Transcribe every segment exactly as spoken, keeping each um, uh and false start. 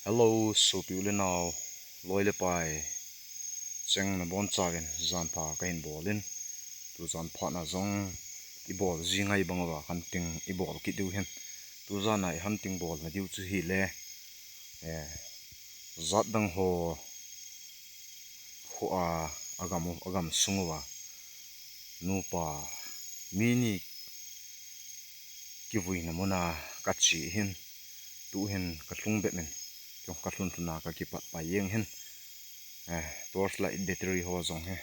Hello, sopi u le nao, loi le pai. Cheng nabonchauvin jan pha kahin bol in. Tujan phat na jong ibol ji ngai bang uva hunting ibol kit diu ahin. Tujan a i hunting bolna diu chu hile, eh, jat dang ho, ho a, agam u, agam sung uva nupa mi ni kivuina muna kache ahin, tuhin kalhung bep in, kei jong kalhun lhun a kakipat pai jeng ahin. Eh, torch light battery ho jong hi,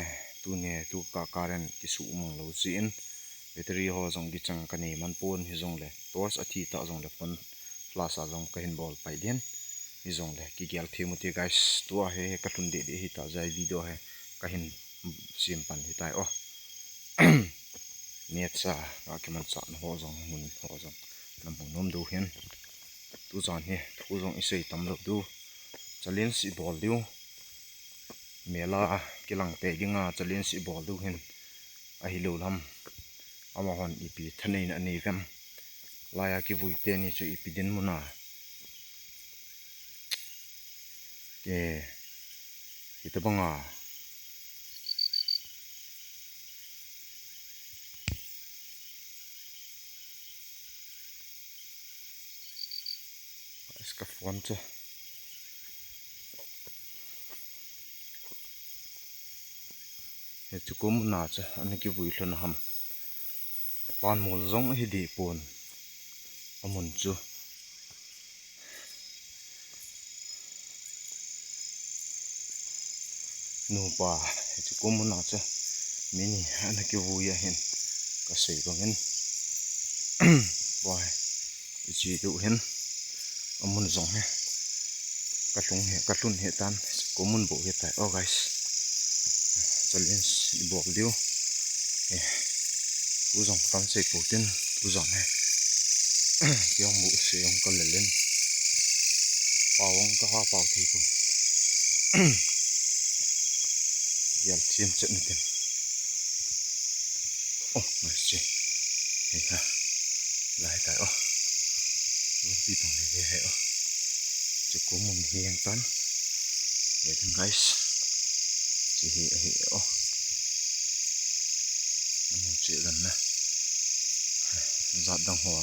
eh, tuni tu ka current kisuh mang lou jeh in, battery ho jong kichang kanei man pon, hijongle torch athi ta jongle phone flash a jong kahin bol pai ding. Hijongle kigel them ute guys, tua hi kalhun deh deh hita jeh a video hi kahin sem pan hitai o. Neh cha, ka kimanchah na ho jong, mun ho jong, namu nom diu ahin. Tujan hi thu jong isei tam lou diu. Challenge ibol diu. Mel a kilang tei dinga challenge ibol diu ahin. Ahilou lam, amahon ipi thaneina anei uvem. Laiya kivui teni chu ipi dinmun a, eh, hitobang a, ka phone chu. Hichu kum muna chu ana kivui lhon ham. Lhanmol jong hi deh pon. Amun chu. Nupa, hichu kum muna chu mi ni ana kivui ahin kasei bangin. Vai, ichi diu ahin. Amun jong hi kalhung hi, kalhun hitan, kum mun bou hitai o guys. Challenge ibol diu. Eh, tu jong kansei pon tin, tu jong hi. Kei jong bu se jong kalel in. Pao jong kaha pao thei pon. Gel them chet na tin. Oh, nice che. Hei ha. Lai tai o. Lungpi pang lele hei o. Chu kum mun hi jeng tan. Hei tan guys. Che hi, hei o. Namu che dan na. Jat dang ho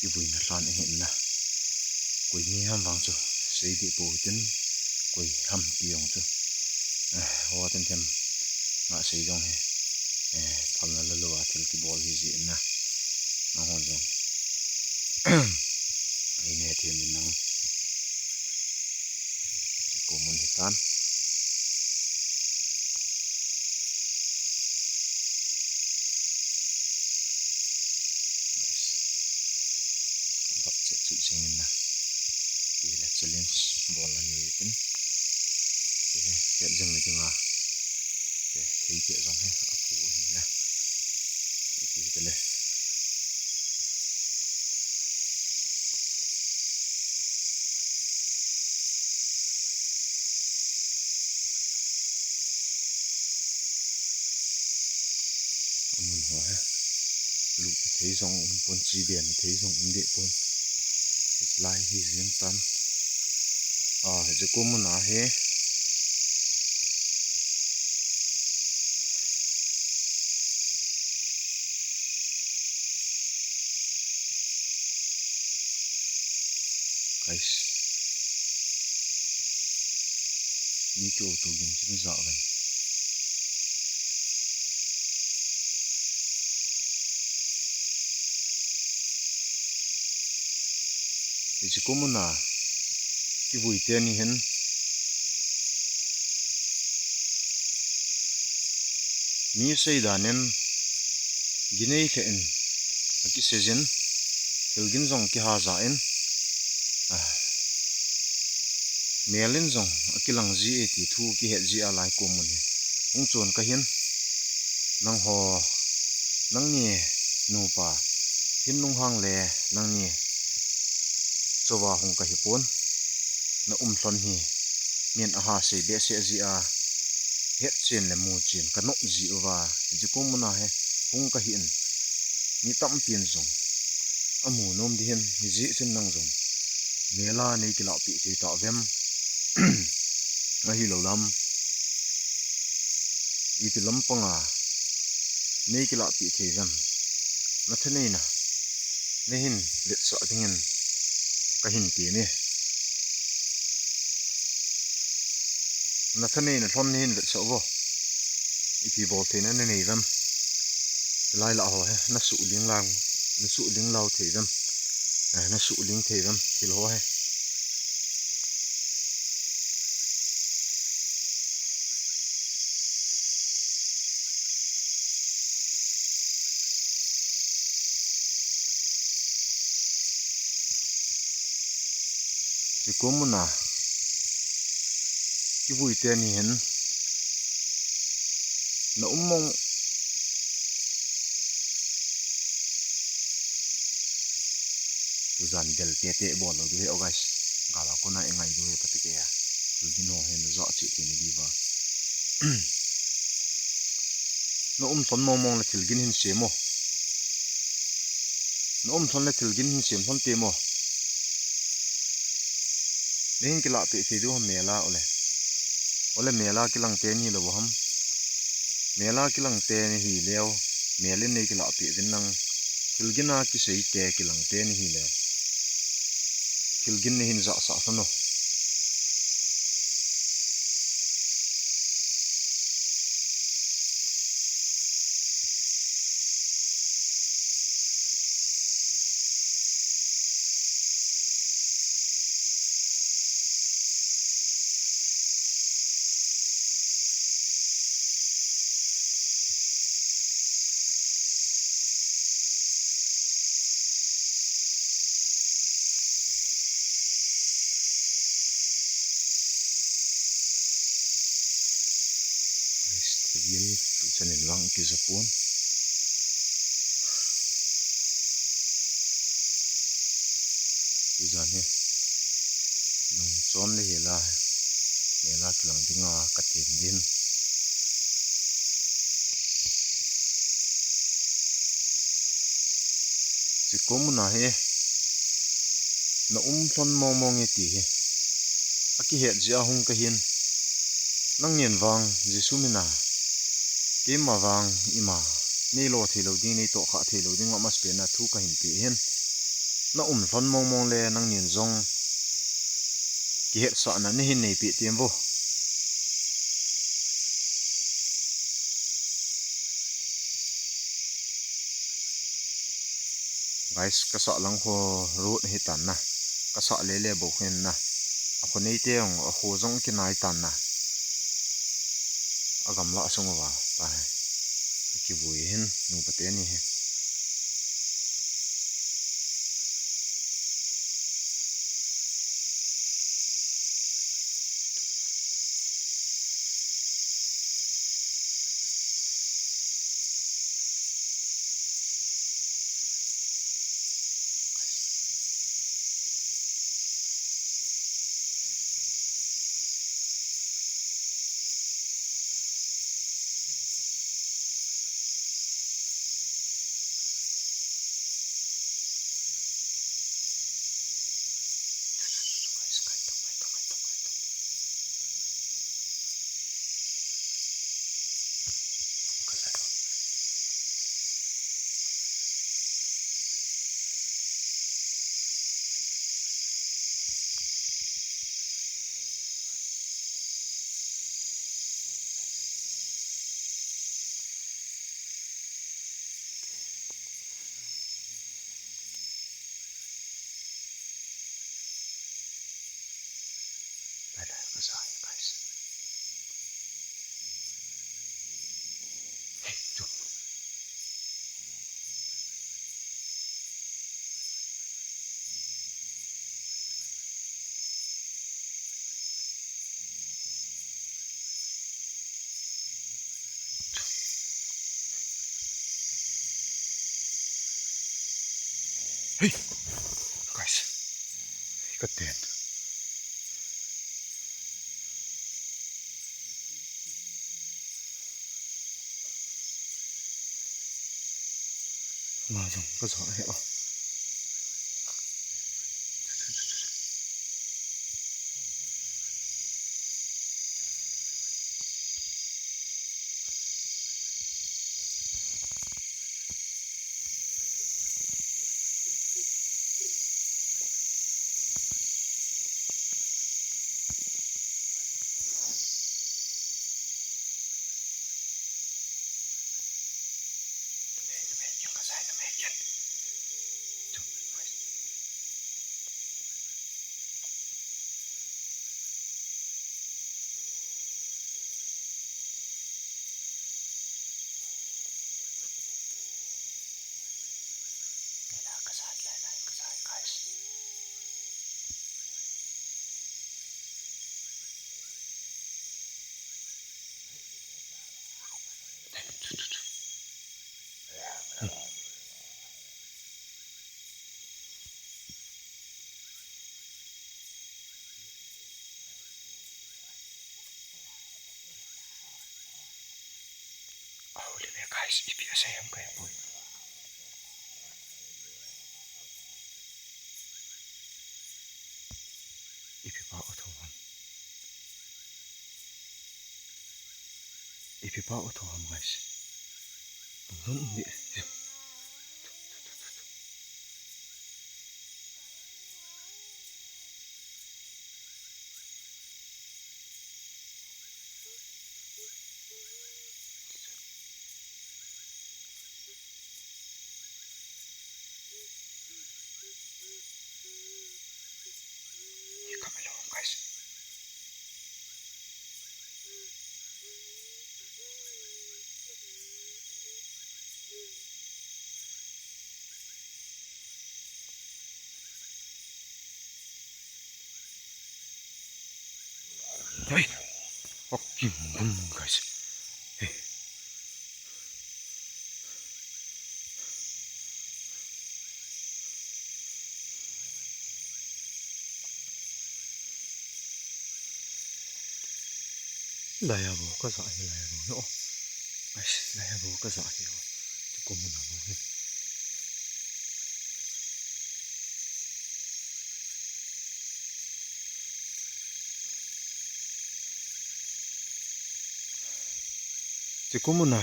kivuina lhan ahin na. Koi mi ham vang chu sei deh pou hitin, koi ham ti jong chu. Eh, ho ten them nga sei jong hi. Eh, phalna la lou a thil kibol hi jeh in na. Nanghon jong. Ei ne them in nang. Chu kum mun hitan. Guys. Adap chet chut jeng in na. Ti le challenge bol ani tin. Ti le het jeng le dinga. Ti thei ti jong hi aphu hin na. Ti ti le. Amun ho hi. Lut thei jong um pon, chi ben thei jong um deh pon. Hiche lai hi jeng tan. Ah, hiche kum mun a hi. Guys. Mi ki auto gin chin ja ven. Hiche kum mun a kivui teni hin. Mi seidan in ginei lheh in akisei jin, thil gin jong kiha ja in, ah, mel in jong akilang ji e ti thu kihet ji a lai kum mun hi. Hung chon kahin, nangho, nangni nupa, Phinlunghang le nangni chova hung kahi pon, na um lhon hi min aha sei behseh ji a, het chen le mu chen ka nop ji uva, hiche kum mun a hi hung kahi in, mi tampin jong amu nom ding hin, hijeh chun nang jong Mela nei kilahpeh thei tah vem? Ahilou lam, ipi lampanga nei kilahpeh thei vem? Nathaneina nei hin vetsah dingin kahin teme. Nathaneina lhon nei hin vetsah vo. Ipi boltheina nanei vem? Lai lah ho hi nasuhling lang, nasuhling lau thei vem? Eh, nasuhling thei vem thil ho hi? Tukum muna kivui teni hin na um mong. Tuzan del tete bol lou diu hi, oh guys. Gala kona i ngai diu hi, pati ke ya. Thilgin ho hi na jo chi thei ni diu va. Na um lhon mong mong le thilgin hin sem o. Na um lhon le thilgin hin sem lhon temo. Nei hin kilahpeh thei diu ham mela ole? Ole mela kilang teni lou ham? Mela kilang teni hileu, mel in nei kilahpeh vin lang. Thilgin a kisei te kilang teni hileu, thilgin nei hin jahsah lhon o. Guys, thilgin tuchan in vang kijapon. Tujan hi nung chom le hila, mela kilang dinga katem din. Chikom muna hi na um lhon mong mong e ti hi akihet jeh a hung kahin. Nangin vang Jesu mina, keima vang ima nei lo thei lou ding, nei tohkhah thei lou ding, amasapen a thu kahin pe hin. Na um lhon mong mong le nangin jong kihetsahna nei hin neipe tem vo. Guys, kasah lang kho road hitan na. Kasah lele bou khin na. Akho neite jong, akho jong kinai tan na. Agamla sung uva, ta hi. Akivui hin, nupa teni hi. Guys. Hey, tu. Hey, guys, katen. Nga jong ka jong he o. Guys, ipi asei ham kahepoi. Ipi pa atho ham. Ipi pa atho ham, guys. Lun di. Hi kha mai lou, guys. Hey, fucking boom, guys. Hey. Laiya bou kaja hi, laiya bou hi o. Guys, laiya bou kaja hi o. Chuko muna bou hi. Chuko muna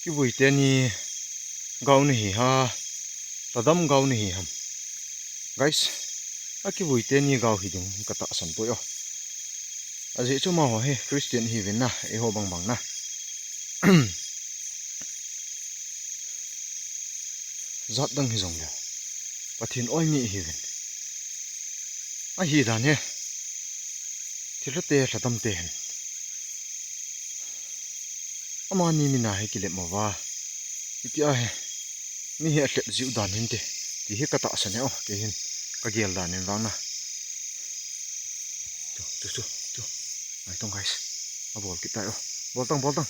kivui teni gao nahi ham, lhadam gao nahi ham. Guys, akivui teni gao hiding katahsan poi o. Ajeh chu amaho hi Christian hiuvin na, eiho bang bang na. Jat dang hijongleh Pathen oimi hiuvin. Ahi dan hi thilha te, lhadam te hin. Amani mina hi kilem uva, itia hi mi hi alhep jiu dan hinte, ti hi katahsan e o, kei hin kagel dan in vang na. Chu, chu, chu, chu. Ngai tong, guys. Abol kit tai o. Bol tang, bol tang.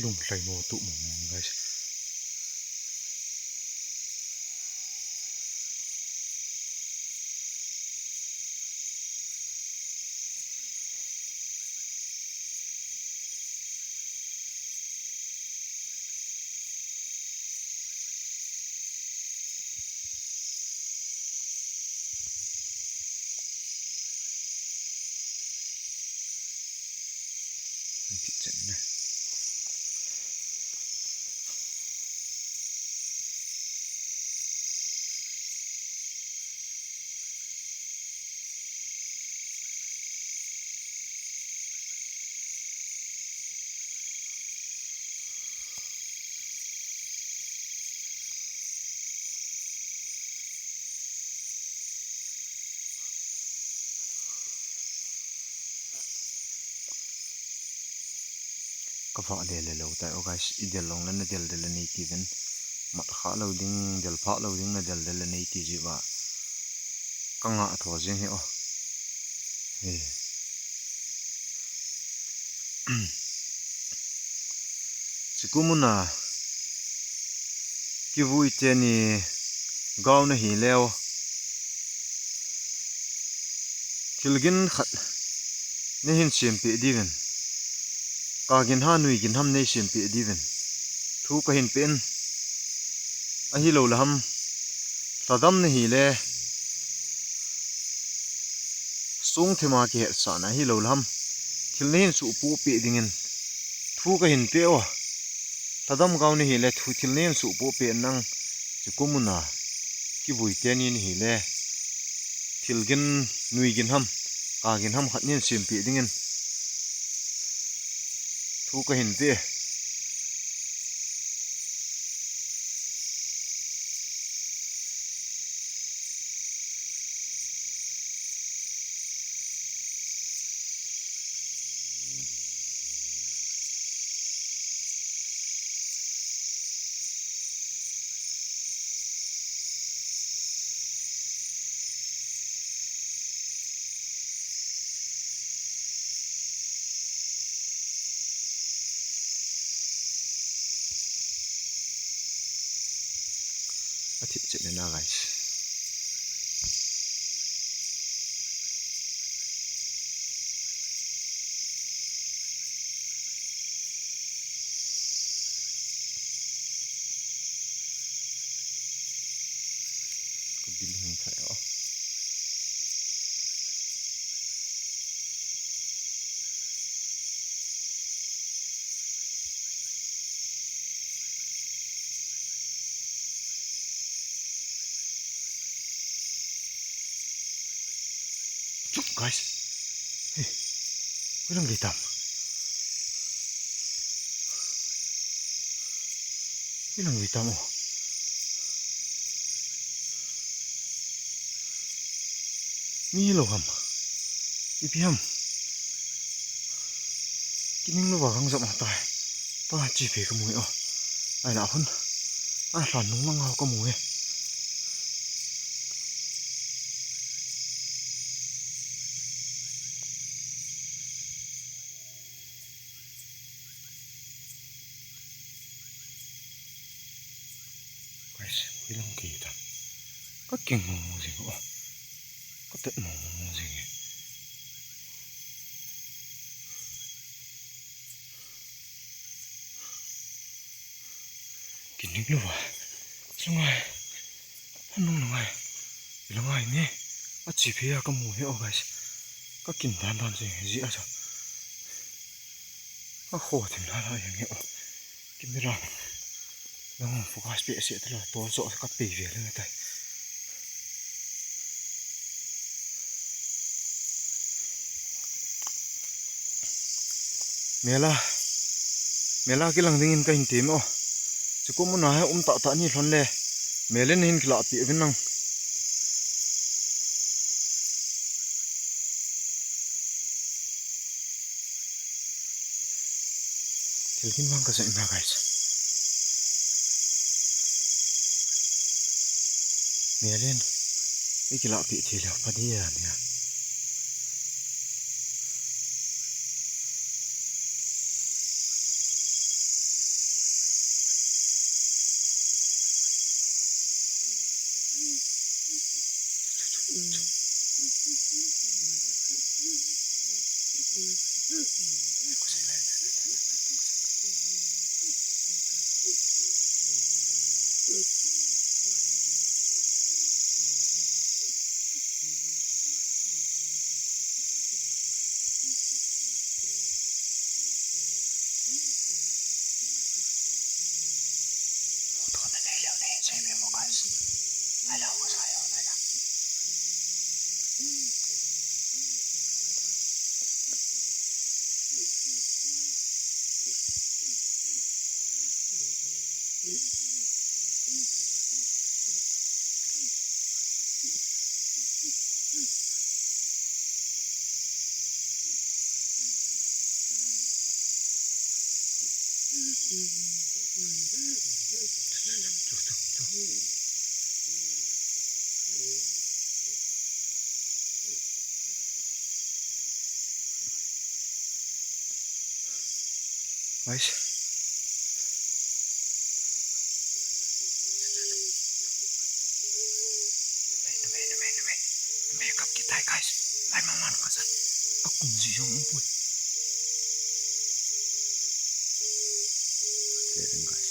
Lunglhai mo tu mo mo, guys. An ti chen na. Ka vah le le lou tai o guys, i del long le na del del le nei ti ven. Mat kha lou ding, del phah lou ding na del del le nei ti ji va. Ka ngah tho jing hi o. He. Chuko muna kivui teni gao nahi leu, thil gin khat nei hin sempeh diuvin, ka gin ham nui gin ham nei sempeh diuvin thu ka hin pen. Ahilou le ham, lhadam nahi le, song thima kihetsahna ahilou le ham, thil nei hin suhpoh peh dingin thu ka hin pe o. Lhadam gao nahi le, thu thil nei hin suhpoh peh nang. Chuko muna kivui teni nahi le, thil gin, nui gin ham, ka gin ham khat nei hin sempeh dingin thu ka hin pe. Athip chet na, guys. Ka bil hung thai o. Chup, guys. Hey. Hoilang gei tam. Hoilang gei tam o. Mi lo ham. Ipi ham. Kining lo va gang jam ta. Ta chi pe ka mu e o. Ai la hun. A hlan nung lang hau ka mu e. Guys, hoilang gei ta. Ka keng mong mong jing o. Ka tet mong mong jing e. Kining lo va. Sungai. Anung nungai. Ilangai ni. Achi pia ka mu e o, guys. Ka kin dan dan jing e, ji a sa. Ka kho thim la la jing e o. Camera. Nang focus pe se ta lo, to so ka pe ve le tai. Mela. Mela kilang dingin ka hin ti mo. Chuku muna he um ta ta ni lhon le. Melen hin kila pi vin nang. Thil kin vang ka zai na, guys. Melen. I kila pi thil ya pa dia nia. Guys. Numei, numei, numei, numei. Numei kap kit tai, guys. Lai mama ka sa. Akum ji jong um pui. Te ding, guys.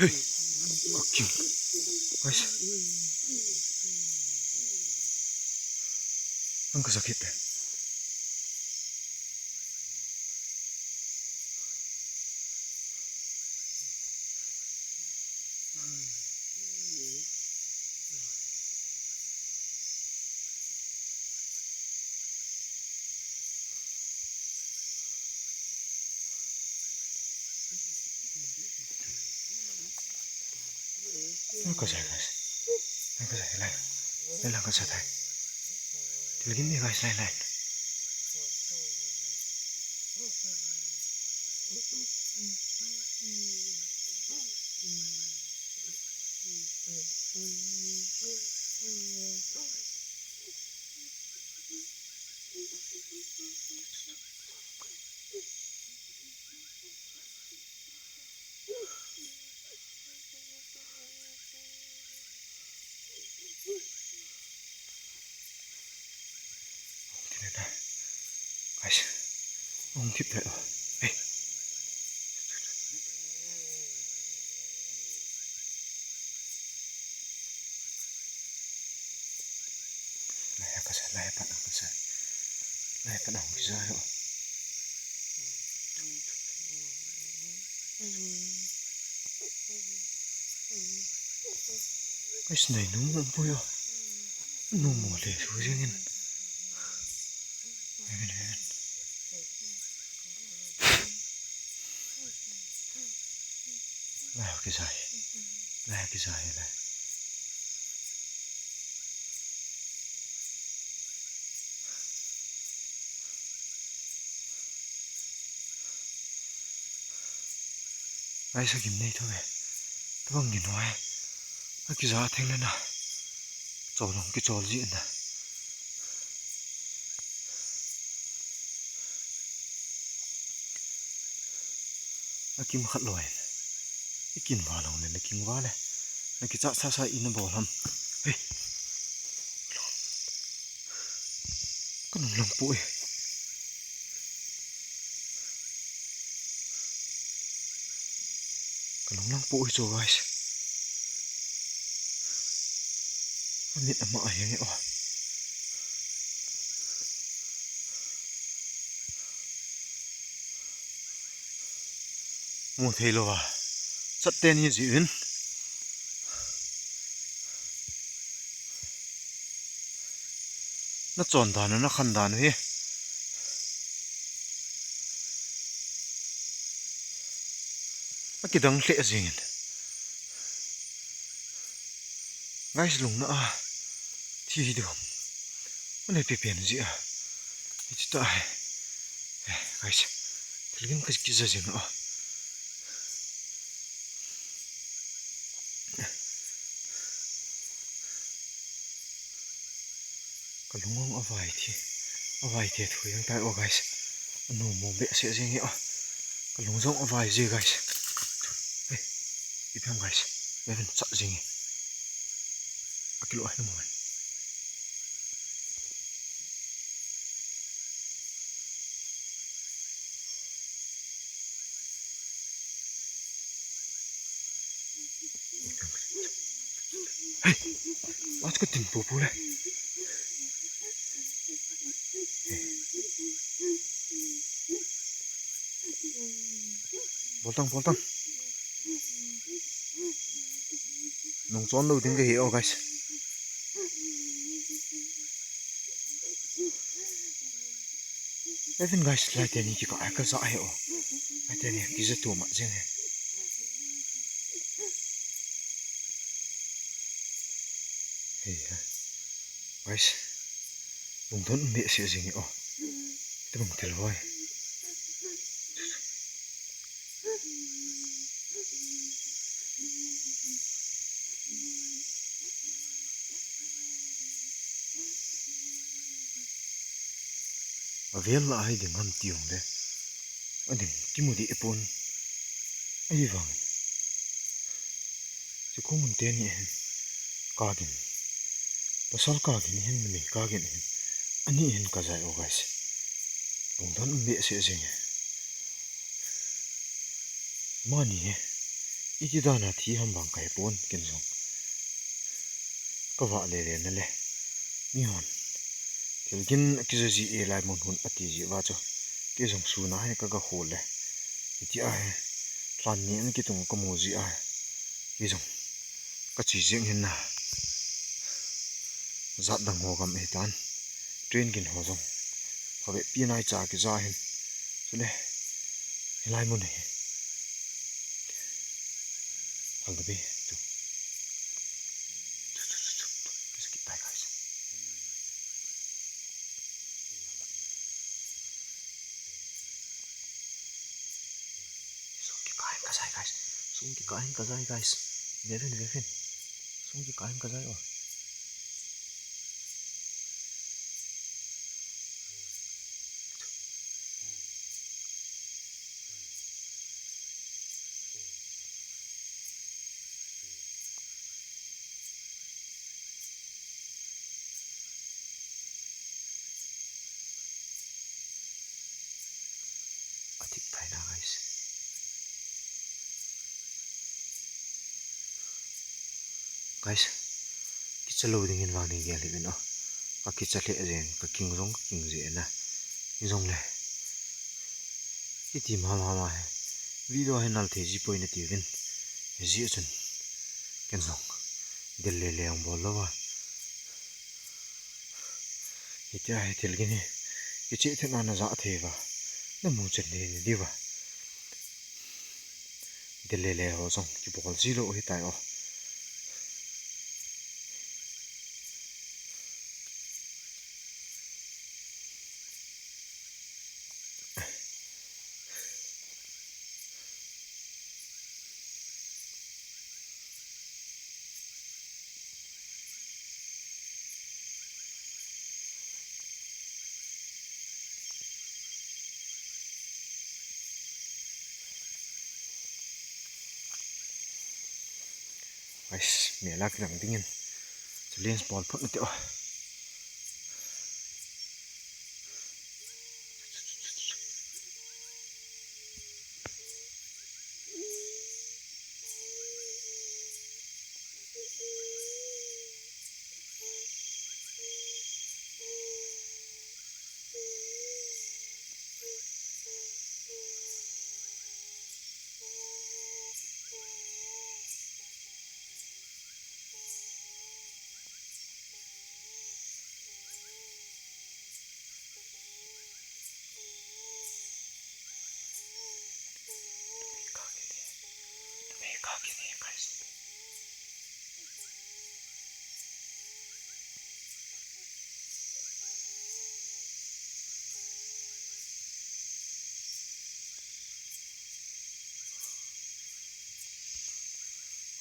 Hey, aking. Guys. Ang kasakit eh. Lai ka sa, guys. Lai ka sa, lai. Lai lang ka sa tai. Thil gin ni, guys, lai, lai. Guys, hung thip thei. Hey. Lai ka sa, lai pa na ka sa. Lai pa na hung kisa yo. Guys, nai nu mo pu yo. Nu mo le su jing in. Amen, amen. Lai ki sa hi. Lai ki sa hi lai. Guys, sa gim nei tho ve. Tabang gin hoi. Aki ja theng le na. Chol hung ki chol ji na. Akim khat loi. Ikin va long le, na king va le. Na ki cha sa sa in a bol ham. Hey. Ka nung lang pu e. Ka nung lang pu e cho, guys. Ka mit ama a yang e o. Mu thei lou a. Chat te ni ji in. Na chon dan u, na khan dan u hi. Aki dang hle jing in. Guys, lung na a. Thi hi dum. Ule pi pen ji a. Iti ta hai. Eh, guys. Thil gin ka ki ja jing a. Ka lungong a vai thi. A vai thi thu yang tai o, guys. A nu mo be se jing e o. Ka lung jong a vai ji, guys. Hey, ipi ham, guys. Ve ven cha jing e. A kilo ai mo. Hey, achu ka tin pu pu le. Bol tang, bol tang. Nung chon lou ding ka hi o, guys. Even guys, lai te ni ki ka, ka ja he o. Lai te ni ki ja tu ma jeng he. Hey, guys. Lungdon um behseh jing e o. Tabang thil hoi. Avel lah a hi ding ham ti hung le. Ading kimu deh pon. Ahivangin. Sikhu mun teni hin. Kagin. Pasal kagin hin, numei kagin hin. Ani hin ka jai o, guys. Lungdon um behseh jing e. Amani hi. Iti dan a thi ham vang ka he pon ken jong. Ka vah le le na le. Mi hon. Thil gin a ki ja ji e lai mun hun a ti ji va chu. Kei jong sun a hi ka ga khol le. Hiti a hi. Tlan ni an ki tung ka mu ji a hi. Kei jong. Ka chi jing hin na. Jat dang ho gam e tan. Train gin ho jong. Pha ve pi nai cha ki ja hin. Chule. Hilai mun hi. Phal da be tu. Sung kikah hin kajai, guys. Vevin, vevin. Sung kikah hin kajai o. Athip tai na, guys. Guys, kicha lou dingin vang nei gel hih un o. Ka kicha lheh jeng, ka king jong ka king jeh na. Hijongle, kiti mama ma hi. Video hi nal thei ji poi nati uvin. Hijeh chun ken jong del le le jong bol lou a. Hitia hi thil kini, kicheh thei na na ja thei uva, na mu chen ni ni diuva. Del le le ho jong kibol ji lou hi tai o. Guys, mel a kilang dingin challenge bol phot nate o.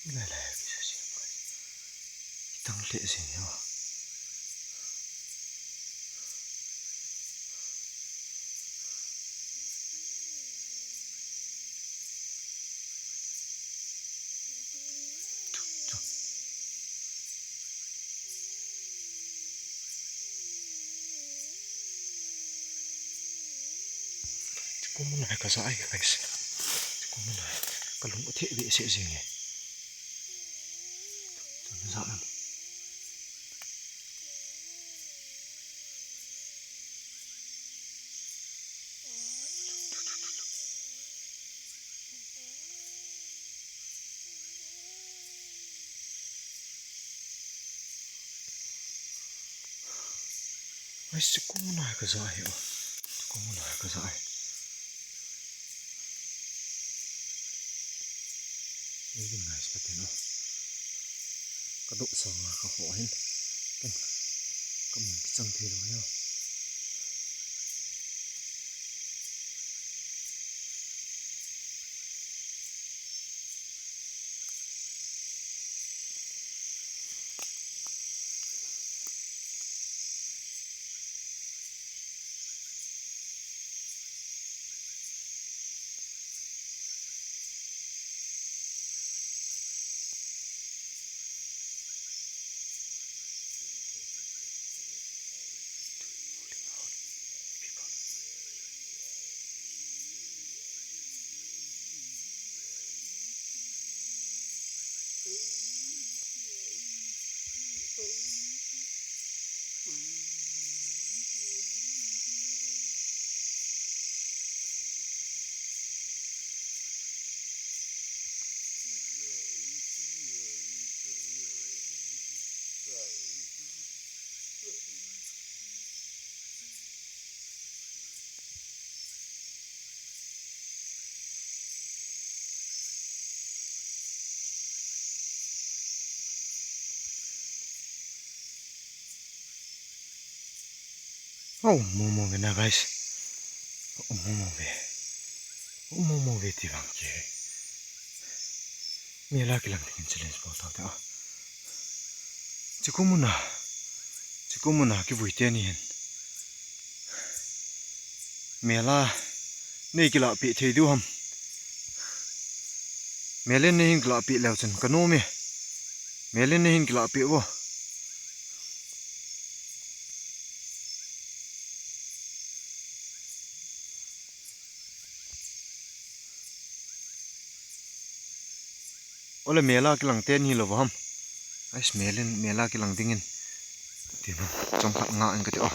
Lai lai, kisa siam kai. Kitang lheh jeng e. Chuko mun a hi kaja e, guys. Chuko mun a hi kalung atheh behseh jeng e. Chun ja lam. Ai, chuko mun a hi kaja e o. Chuko mun a hi kaja e. Very nice, ka tin o. Ka doh sang a ka ho hin. Ken ka mun kichang thei lou hi o. Hau, momo ve na, guys. Hau, momo ve. Hau, momo ve ti vang ke. Mela kilang dingin challenge bol tau te a. Chiku muna, chiku muna kivui teni hin. Mela nei kilahpeh thei diu ham. Mel in nei hin kilahpeh leu chun ka nom e. Mel in nei hin kilahpeh vo. Ole mela kilang teni lou ham. Ais mel in mela kilang dingin. Ti man, chomkhat nga in kati o.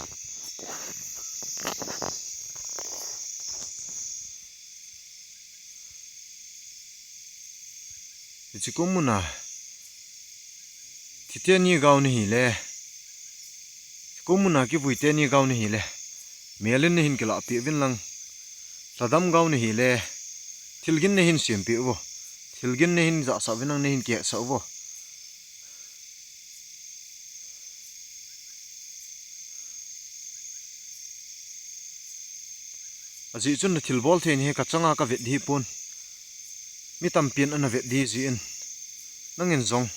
Chiku muna. Thi teni gao nahi le. Chiku muna kivui teni gao nahi le. Mel in nei hin kilahpeh uvin lang. Lhadam gao nahi le. Thilgin nei hin sempeh uvo. Thilgin nei hin jahsah uvin lang nei hin kihetsah uvo. Ajeh chun na thilbol thei nahi ka changa ka vet dih pon. Mi tampin ana vet dih jeh in. Nangin jong.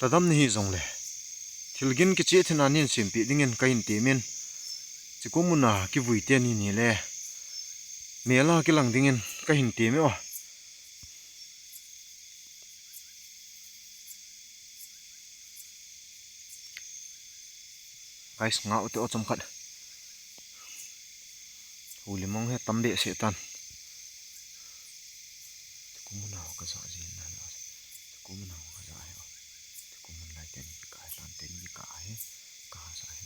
Lhadam nahi jongle. Thilgin kicheh thina nei hin sempeh dingin ka hin temin. Chiku muna kivui teni nahi le. Mela kilang dingin ka hin temi o. Guys, nga u te o chomkhat. Huli mong he tam behseh tan. Tuku mun a ho ka ja jin na hi o. Tuku mun a ho ka ja hi o. Tuku mun lai teni kikah hi, lan teni kikah hi. Ka ha ja hi.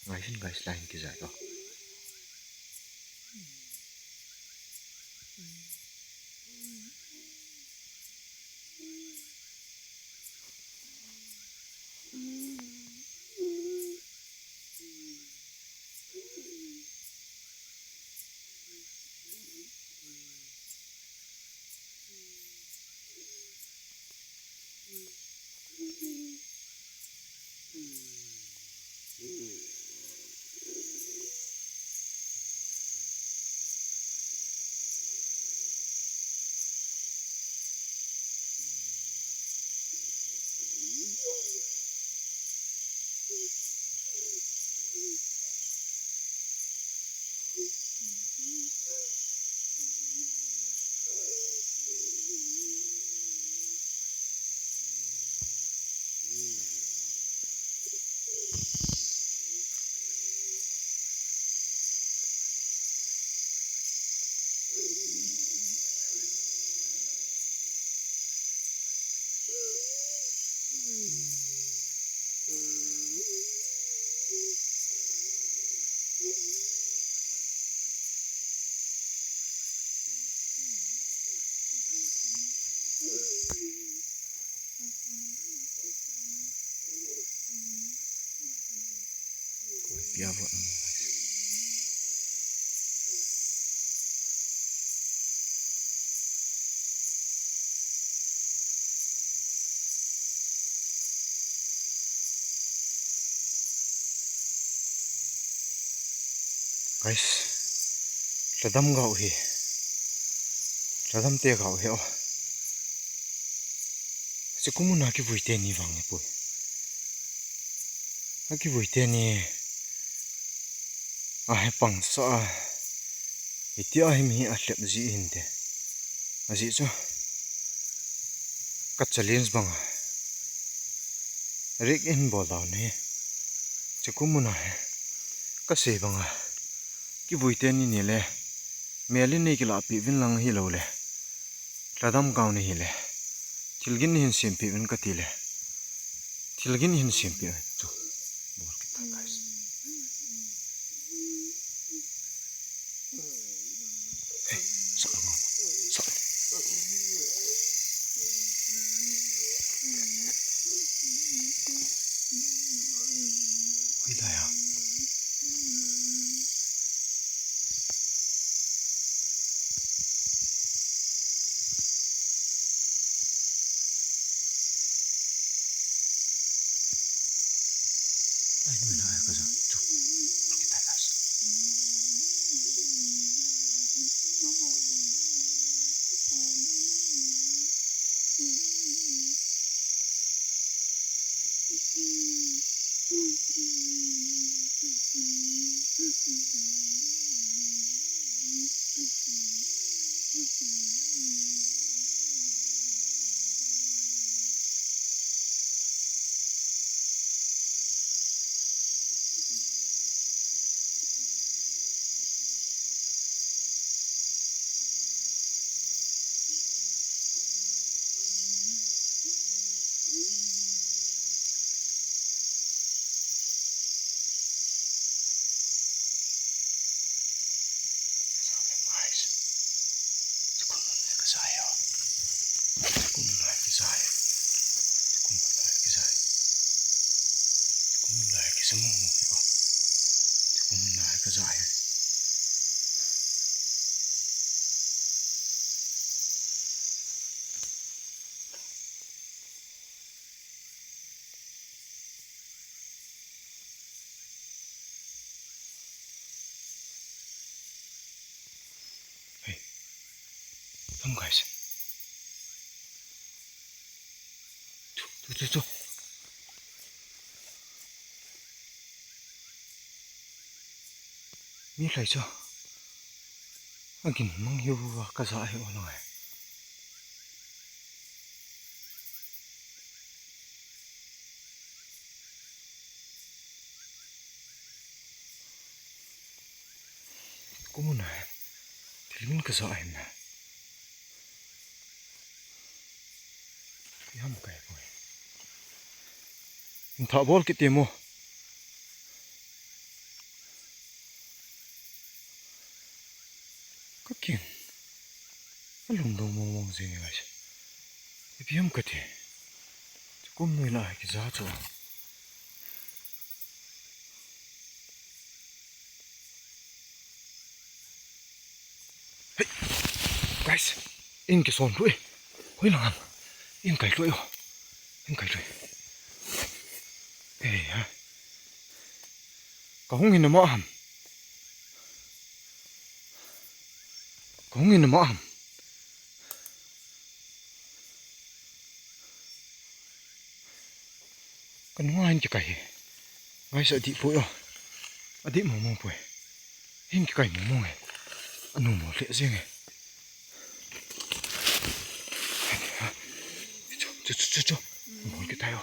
Ngai hin guys, line kija to. Guys, lhadam gao hi. Lhadam te gao hi o. Chiku mun a kivui teni vang e pui. A kivui teni. A he pang sa a. Iti a him hi a hlep ji hin te. Ajeh chu. Ka challenge bang a. Rik in bol dau ni. Chiku mun a he. Ka sei bang a. Kivui teni ni le. Mel in nei kilahpeh uvin lang hilou le. Lhadam gao nahi le. Thilgin nei hin sempeh uvin kati le. Thilgin hin sempeh uvin chu. Bol kita guys. Hey, sa ngau. Sa. Hey, come guys. Chu, chu, chu, chu. Mi lai chu. Agin mang hiu va ka za hi o ngai. Kumuna. Thilin ka za ahin na. Ipi ham kai poi. Tha bol kit temo. Ka kin. Ka lungdong mong mong jing e guys. Ipi ham kati. Kum nui la kija chu. Hey. Guys. In kison lui. Hoi lang ham. In kai lui o. In kai lui. Hey ha. Ka hung hin ama ham. Ka hung in ama ham. Ka nunga hin kikai hi. Ngai sa di poi o. Adi mo mo poi. Hin kikai mo mo nge. Anu mo le jeng nge. Chu chu chu chu. Mo kitai o.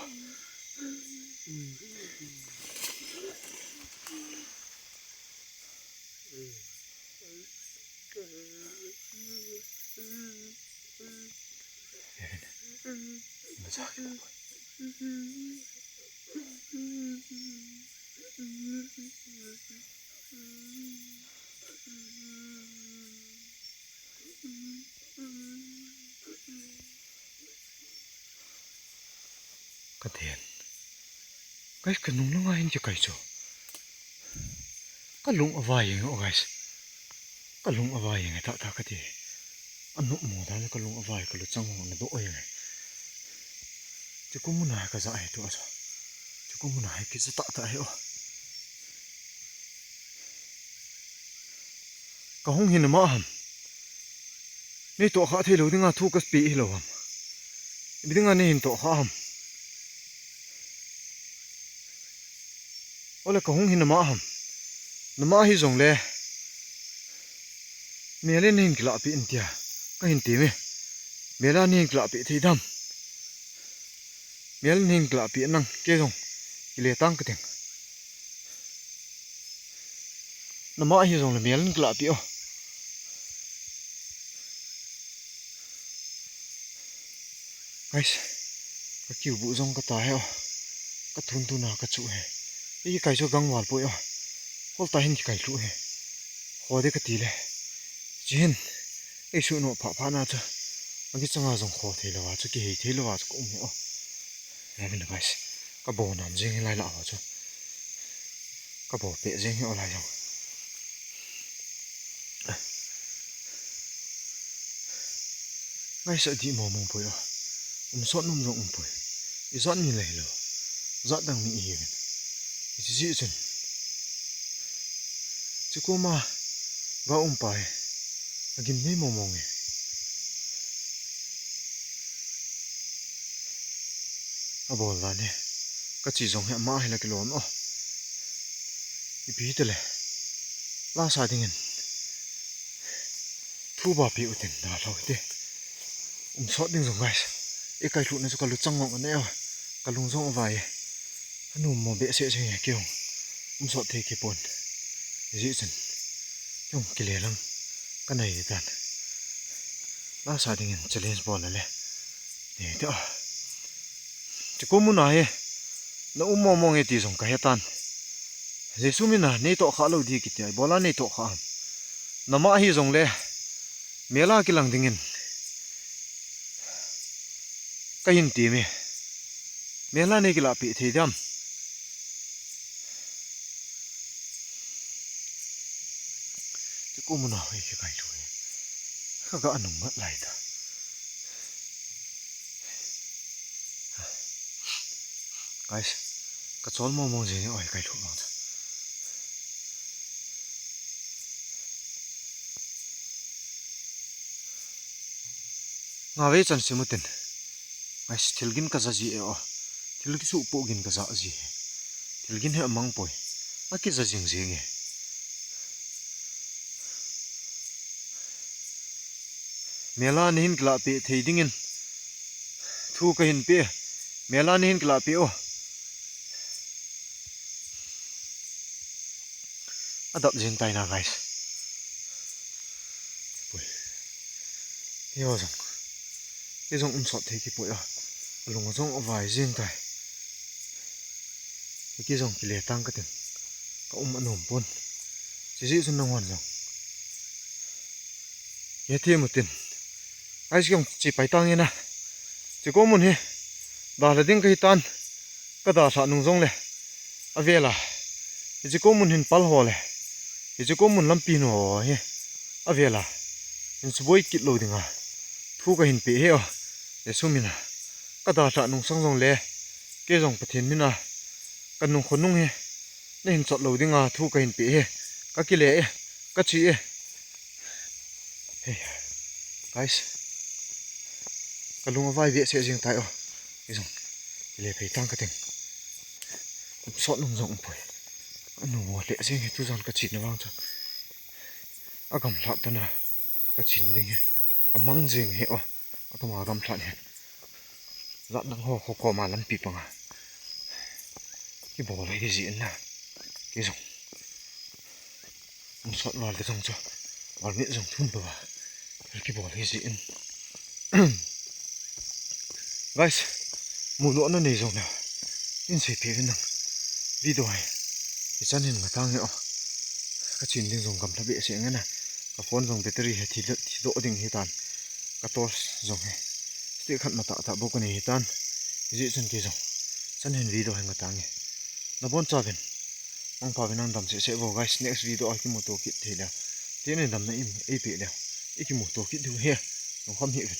Ka den. Guys, ka nung nunga hin kikai chu. Ka lung avai jeng o guys. Ka lung avai jeng e tah tah kati. Anu mo dan ka lung avai ka luchang ho na do jeng e. Chu kumuna ka za e tu a chu. Chu kumuna hi kiza tah tah hi o. Ka hung hin ama ham. Nei toh kha thei lou dinga thu ka pe hi lou ham. Ipi dinga nei hin toh kha ham. Ole ka hung hin ama ham. Nama hi jong le. Mel in hin kila pi in tia. Ka hin ti mi. Mel a nei hin kila pi thei dam. Mel in hin kila pi nang ke jong. Kile tang ka ting. Nama hi jong le mel in kila pi o. Guys, ka kiu bu jong ka ta he o. Ka thun thun a ka chu he. Ei kai chu gang val poi o. Hol ta hin kikai lu he. Ho de ka ti le. Chi hin. Ei su no pha pha na chu. Agi changa jong kho thei lou a chu ki hei thei lou a chu ka um he o. He guys. Ka bo nam jing hi lai la a chu. Ka bol peh jeng hi o lai jong. Ngaisah dih mong mong poi o. Um sot nom jong um poi. Ijat mi le hilou. Jat dang mi ihiuvin. Hiche jeh chun, hiche koma ga um pa hi agim nei mong mong e. Abol dan hi, ka che jong hi ama hi la kilom o. Ipi tile, lasa dingin thu ba pe utin, dalha u hite. Um sot ding jong, guys. I kailhuhna chu ka luchang jong anei o. Ka lung jong avai e. Anom mo behseh jeng e, kei jong um sot thei kei pon. Hijeh chun, kei jong kile lang ka nei tan. Lasa dingin challenge bol le le. Nei te o. Hiche kom mun a hi na um mong mong e ti jong ka he tan. Jesu min a nei toh kha lou di kiti a, ibola nei toh kha ham? Nama hi jong le, mel a kilang dingin ka hin ti me. Mel a nei kilah peh thei diam? Hiche kom mun a hi kikai thu e. Ka ga nung ngat lai ta. Guys, ka chol mong mong jeng e o, kai lhu mong ta. Nga vei chan sim utin. Guys, thil gin ka ja ji e o. Thil kisuh poh gin ka ja ji e. Thil gin hi amang poi. Akija jing jing e. Mel a nei hin kilah peh thei dingin thu ka hin pe. Mel a nei hin kilah peh o. Adap jin tai na, guys. Poi. Yo jong. Kei jong um sot thei kei poi a. Lung jong avai jin tai. Kei jong kile tang ka tin. Ka um anom pon. Hiche jeh chun nangho jong kei them utin. Ai, kei jong che pai tang e na. Hiche kom mun hi dalha ding ka hi tan. Ka dalha nung jong le, avel a, hiche kom mun hin pal ho le, hiche kom mun lampi hin ho hi avel a hin suboi kit lou dinga thu ka hin pe e o. Jesu min a, ka dalha nung sang jong le, kei jong Pathen min a ka nung khonung hi na hin chot lou dinga thu ka hin pe e. Ka kile e, ka che e. Hey, guys. Ka lung avai behseh jing tai o. Kei jong kile pai tang ka ting. Um sot nom jong um poi. Anom mo le jing e, tujan ka chena vang chu. Agamlhat tana ka chen ding e. Amang jing e o. Akoma gamlhat e. Jat dang ho, ho koma lampi panga kibol ahi jeh in na. Kei jong um sot val te jong chu, val mit jong thum peh va kibol ahi jeh in. Guys, mu lona nei jong le, in sei peh uvin lang. Video hi hichan hin ngatang e o. Ka chen ding jong gamlha behseh nge na. Ka phone jong battery hi thi, thi doh ding hi tan. Ka torch jong hi stick khat matah tah bou ka nei hi tan. Hijeh chun kei jong hichan hin video hi ngatang e. Nabon chauvin mangpha uvin, nang dam seh seh vo, guys. Next video a kimuto kit thei leu. Tuni damna in ei peh leu, i kimuto kit diu ahi. Lungkham hih uvin.